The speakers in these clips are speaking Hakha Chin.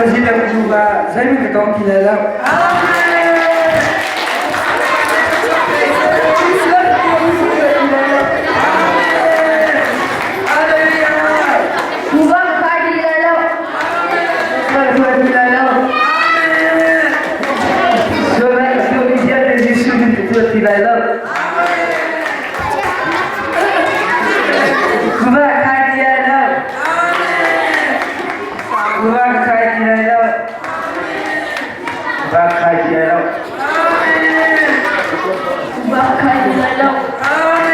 President nuva zeihmanh ka tong ti lai lo. Nuva ka kai ti lai lo. Ti lai lo. Kuva kai ti lai lo. Kuva kai ti lai lo. Kuva kai ti lai lo. Kuva kai ti lai lo. Kuva kai ti lai lo. Kuva kai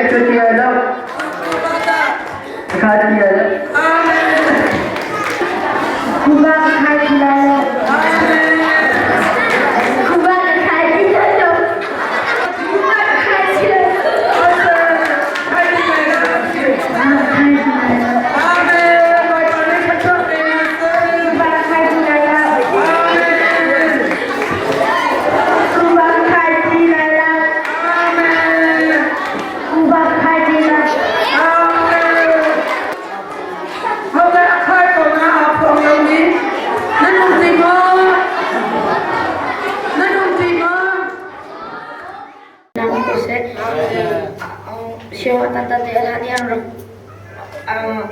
ti lai lo. Kuva kai ti lai lo. Kuva kai ti lai lo. Kuva kai ti lai lo. Kuva kai ti lai lo. Kuva kai ti lai lo.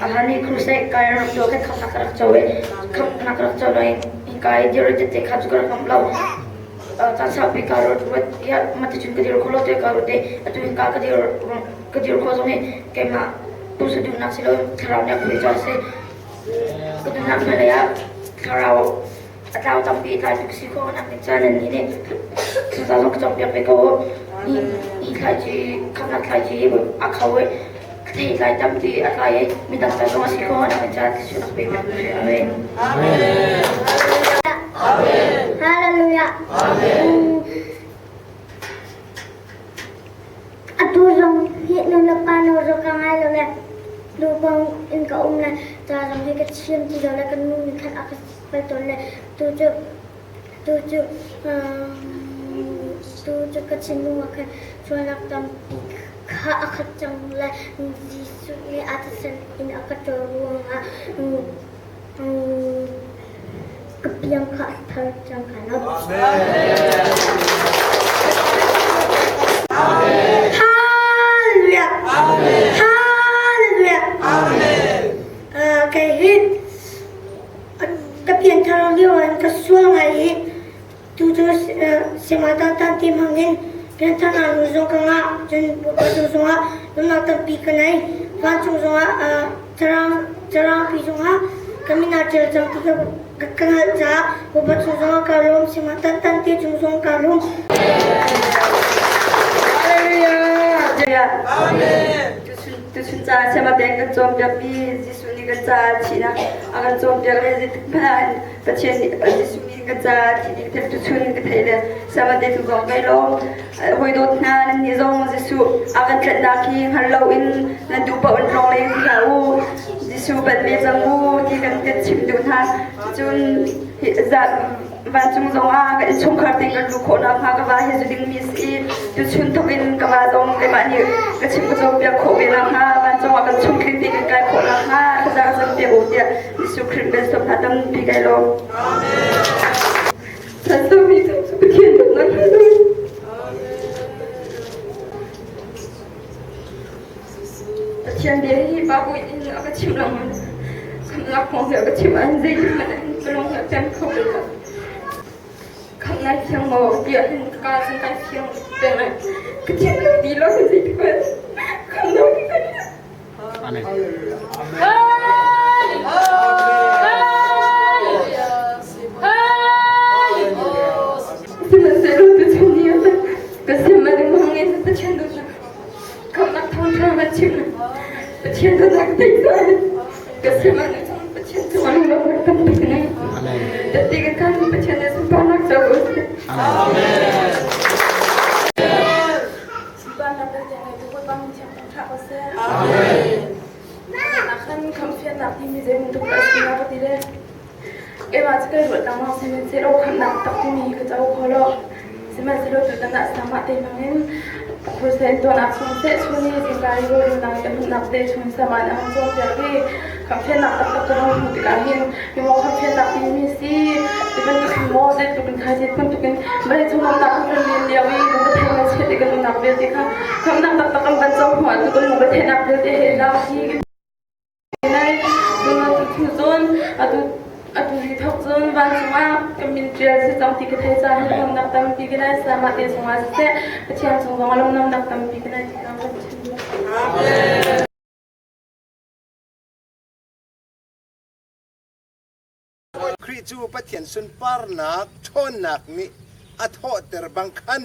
Ahani crusade kai rak tuah khan khamnak rak co i khamnak rak co lo in kai dir tete kha cu ka rak ngamh lo. Caan saupi ka ruat ruat i maticun ka dir kho lo te ka ruat i atu in ka dir ka dir kho zong hi keimah pumsa duhnak si lo thlarau nih a phui caah a si. Ka duhnak hmailei ah thlarau a tlau tampi tlai tuk si khawh nak ding caan nan nih nih thlacam zong ka cawnpiak ve ko u. Ni ni thlaici khamnak thlaici a kho i thei tlai tampi a tlai i midang ca zong a si khawh nak ding caan thluachuah pe pek u sih. Amen. Hallelujah. Atu zong hi nu le pa nawl zong ka ngai lo le lubang in ka um le ca zong hi ka chim ti lo le ka nu nih khan a ka bal tawn le tu cu tu cu tu cu ka thinlung ah khan sualnak tampi kha a khat cang le Jesuh nih a thisen in a ka ṭawl ruangah ka biang kha a thar cang kha lo. Hallelujah! Hallelujah! Kei hi ka pianthar lio in ka sual ngai i tu cu sema tan ti hmang in pianthar nu zong ka ngah cun Bawipa cung zongah lawmhnak tampi ka nei vancung zongah carang pi zongah ka min aa ṭial cang ti ka ka hngalh caah Bawipa cung zongah kaa lawm sema tan tan ti cung zong kaa lawm. Hallelujah. Amen. Tuchun ca siamaten kan cawnpiakmi Jesuh nih kan caah thihnak a kan cawnpiak le zeitik hmanh ah Pathian nih Jesuh nih kan caah thih ding thil tuchun ka theih le siamate tu zong kai lawm. Hawi dawt hna nannih zong Jesuh a kan tlanhnak hi hngal loin nan duh paoh in tlawng leng ti hlah u. Jesuh banh ve cang u ti kan kan chim duh hna. Cun vancung zongah kan innchungkhar tein kan luh khawh nakhnga ka va hi zu dingmi a si i tuchun thawk in ka va zong keimah nih ka chim ka cawnpiak khawh ve nakhnga vancung ah kan chungtling tein kan kai khawh nakhnga thazaang ka campiak u tiah Jesuh Khrih kan sawm hna tampi kai lawm. Santomi cu Pathian dawtnak he Pathian bia hi Babu in a ka chimh lengmang. Khamhnak kong he a ka chimh ahhin zeitik hmanh ah ka lung hi a pem kho bal lo. Khamh nai fiang maw tiah hin ka kaa cun kai fiang peng ai. Ka thiam lo ti lo hin zeitik hmanh khamh lo hi ka Amen. Sihmanhsehlaw tuchun ni ah ka sim a ding hmang in Pathian dawtnak khamhnak thawngṭha kan chim Pathian dawtnak theih caan ka sim a ding Pathian cu a lung tampi ka nei. Tette kan kan Pathian nih sunparnak co u sih. Amen. Sunparnak vialte ngeitu Bawipa min thiang thangṭha ko seh. Amen. Nakhan khamhfiannak timi zei bantuk dah a si na ka ti le keimah cu kai ruat lengmang sihmanhsehlaw khamhnak tak timi hi ka co kho lo. Sihmanhsehlaw tutan ah samah te hmangin crusade tuahnak chung seh chun i zingka i rawlulnak i a hmunnak te chung sama in a hung cawnpiak i. Khamhfiannak taktak ka hung hmuh tikah hin hi maw khamhfiannak timi si ti bantuk hin maw zeitluk in khai ti bantuk in vawlei cung umnak kan kan len lio i lungretheih ngaihchiat i kan umnak vialte kha khamhnak taktak kan van co hnu ah cu kan lungretheihnak vialte he lau hi nai tu cun atu atu hi thok cun vancung ah ka min ṭial si cang ti ka thei caah hin lawmnak tampi ka nei sama te zongah siseh Pathian cung zongah lawmnak tampi ka nei ti ka van chim. Amen. Khrih cu Pathian sunparnak ṭhawnnak nih a thawhter bang khan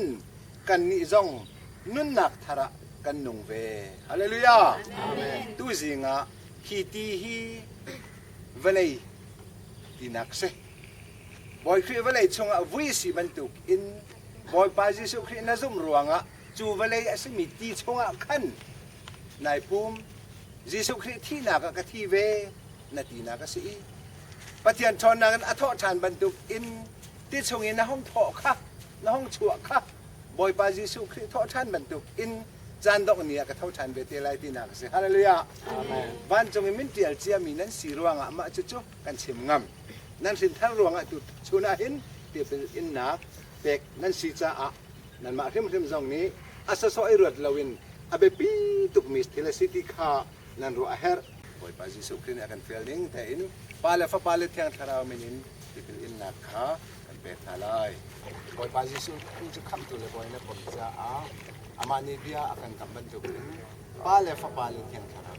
kannih zong nunnak thar ah kan nung ve. Hallelujah! Tuzing ah hi ti hi vawlei tinak si. Bawi Khrih vawlei chungah vui si bantuk in Bawipa Jesuh Khrih na zumh ruangah cu vawlei a simi ti chungah khan nai pum. Jesuh Khrih thihnak ah ka thi ve na tinak a si i Pathian ṭhawnnak in a thawh ṭhan bantuk in ti chung in na hung thawh kha na hung chuah kha Bawipa Jesuh Khrih thawh ṭhan bantuk in caan dongh ni ah ka tho ṭhan ve te lai tinak a si. Hallelujah. Vancung in min ṭial ciami nan si ruangah mah cucu kan chim ngam. Nan hrinthar ruangah tu chun ah hin tipil innak pek nan si caah nanmah hrimhrim zong nih a sawsawh i ruat loin a biapi tukmi thil a si ti kha nan ruah a herh. Bawipa Jesuh Khrih nih a kan fial ning tein Pa le Fapa le Thiang Thlarau min in tipil innak kha kan pek hna lai. Bawipa Jesuh Khrih cu khamhtu le Bawi na pom caah amah nih bia a kan kamh bantukin Pa le Fapa le Thiang Thlarau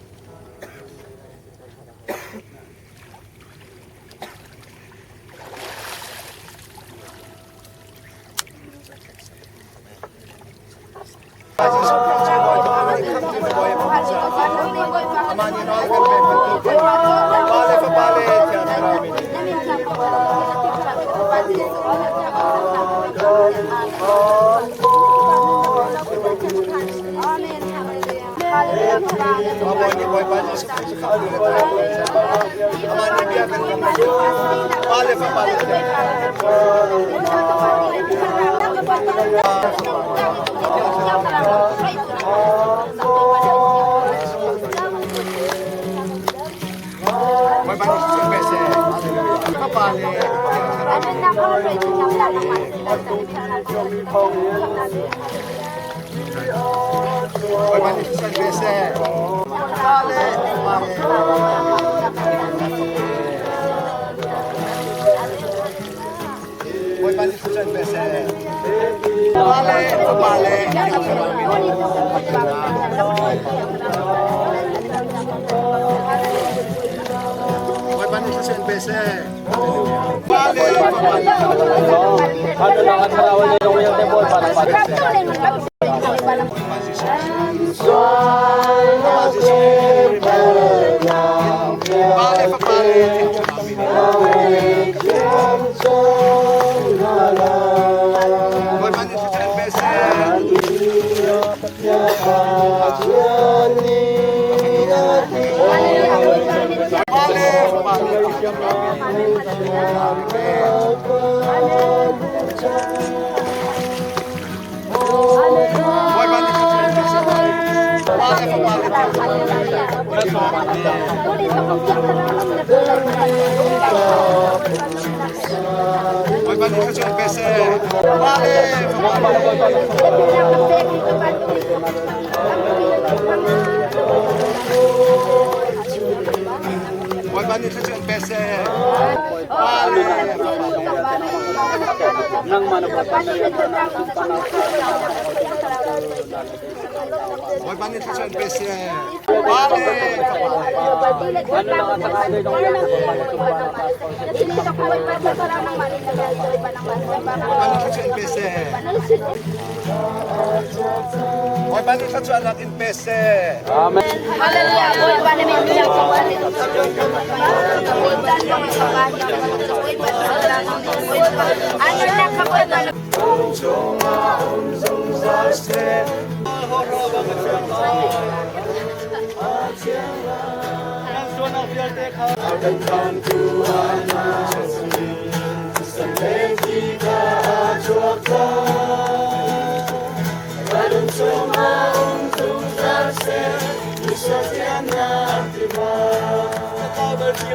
Kal ti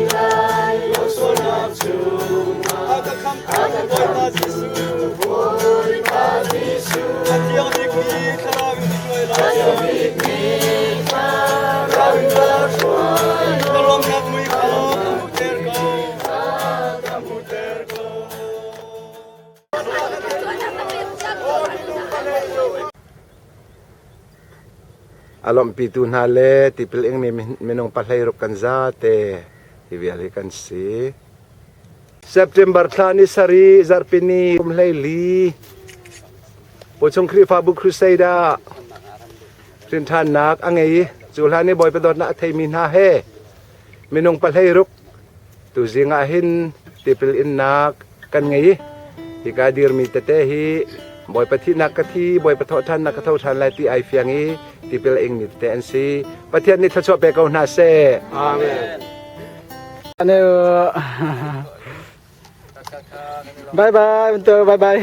lai lo sualnak chungah. A ka khamhtu Bawipa Jesuh. A thiang bikmi thlarau in hruai lai. Ka lawmnak mui kha ka hmuhter ko. Ka hmuhter ko. A lawmhpitu hna le tipil ingmi minung 16 kan zate hi vial hi kan si. September thla ni sarih zarhpini kum 14 Puchung Khrihfabu Crusade ah hrinthannak a ngei i cu hlan i Bawipa dawtnak a theimi hna he minung 16 tuzing ah hin tipil innak kan ngei i hika dirmi tete hi Bawipa thihnak ka thi Bawipa thawhṭhannak ka tho ṭhan lai ti ai fiang i tipil a ingmi tete an si. Pathian nih thluachuah pe ko hna seh. Amen. Ane Bye bye, bye bye.